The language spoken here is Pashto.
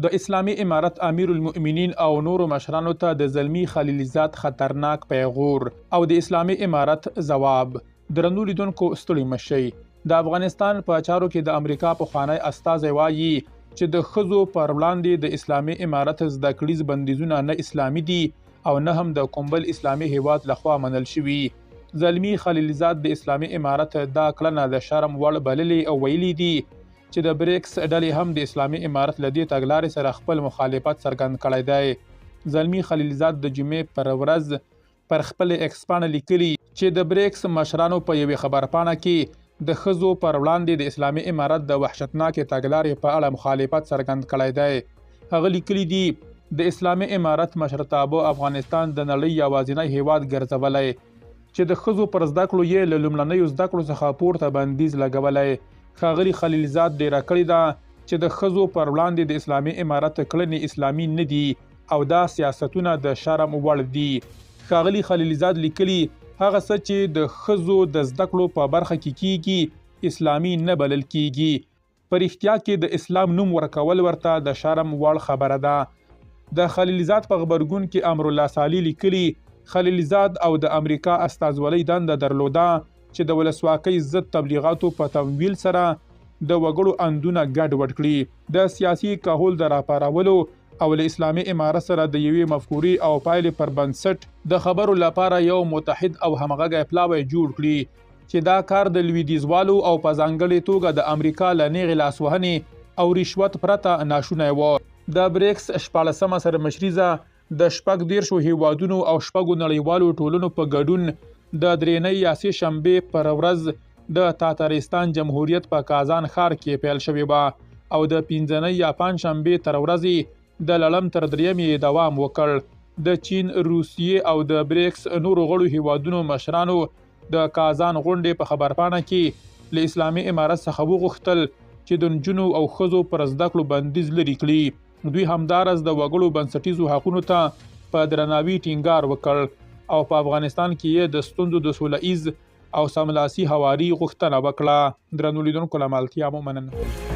د اسلامي امارت امیرالمؤمنین او نورو مشرانو ته د زلمي خلیلزاد خطرناک پیغور او د اسلامي امارت ځواب. درنو لیدونکو ستړي مه شئ. د افغانستان په چارو کې د امریکا پخوانی استازی وايي چې د ښځو پر وړاندې د اسلامي امارت زده کړیز بندیزونه نه اسلامي دي او نه هم د کوم بل اسلامي هیواد لخوا منل شوي. زلمي خلیلزاد د اسلامي امارت دا کړنه د شرم وړ بللې او ویلي دي چې د بریکس ډلې هم د اسلامي امارت له دې تګلارې سره خپل مخالفت څرګند کړی دی. زلمي خلیلزاد د جمعې پر ورځ پر خپلې ایکس پاڼه لیکلي چې د بریکس مشرانو په یوې خبرپاڼه کې د ښځو پر وړاندې د اسلامي امارت د وحشتناکې تګلارې په اړه مخالفت څرګند کړی دی. هغه لیکلي دي، د اسلامي امارت مشرتابه افغانستان د نړۍ یوازینی هیواد ګرځولی چې د ښځو پر زده کړو یې له لومړنیو زده کړو څخه پورته بندیز لګولی. ښاغلي خلیلزاد ډېره کړې ده چې د ښځو پر وړاندې د اسلامي امارت کړنې اسلامي نه دي او دا سیاستونه د شرم وړ دي. ښاغلي خلیلزاد لیکلي، هغه څه چې د ښځو د زده کړو په برخه کې کېږي، اسلامي نه بلل کېږي. په رښتیا کې د اسلام نوم ورکول ورته د شرم وړ خبره ده. د خلیلزاد په غبرګون کې امرالله صالح لیکلي، خلیلزاد او د امریکا استازولۍ دنده درلوده چې د ولسواکۍ ضد تبلیغاتو په تمویل سره د وګړو اندونه ګډ وډ کړي، د سیاسي کهول د راپارولو او له اسلامي امارت سره د یوې مفکورې او پایلې پر بنسټ د خبرو لپاره یو متحد او همغږی پلاوی جوړ کړي. چې دا کار د لویدیځوالو او په ځانګړې توګه د امریکا له نیغې لاسوهنې او رشوت پرته ناشونی و. د بریکس شپاړسمه سرمشریزه د 36 هیوادونو او شپږو نړیوالو ټولنو په ګډون د درېنۍ یا سې شنبې پر ورځ د تاتارستان جمهوریت په کازان ښار کې پیل شوې وه او د پنځنۍ یا پنجشنبې تر ورځې د لړم تر درېیمې یې دوام وکړ. د چین، روسیې او د بریکس نورو غړو هیوادونو مشرانو د کازان غونډې په خبرپاڼه کې له اسلامي امارت څخه وغوښتل چې د نجونو او ښځو پر زده کړو بندیز لرې کړي. دوی همداراز د وګړو بنسټیزو حقونو ته په درناوي ټینګار وکړ او په افغانستان کې یې د ستونزو د سوله ایز او سملاسي هواري غوښتنه وکړه. درنو لیدونکو له مالتیا مو مننه.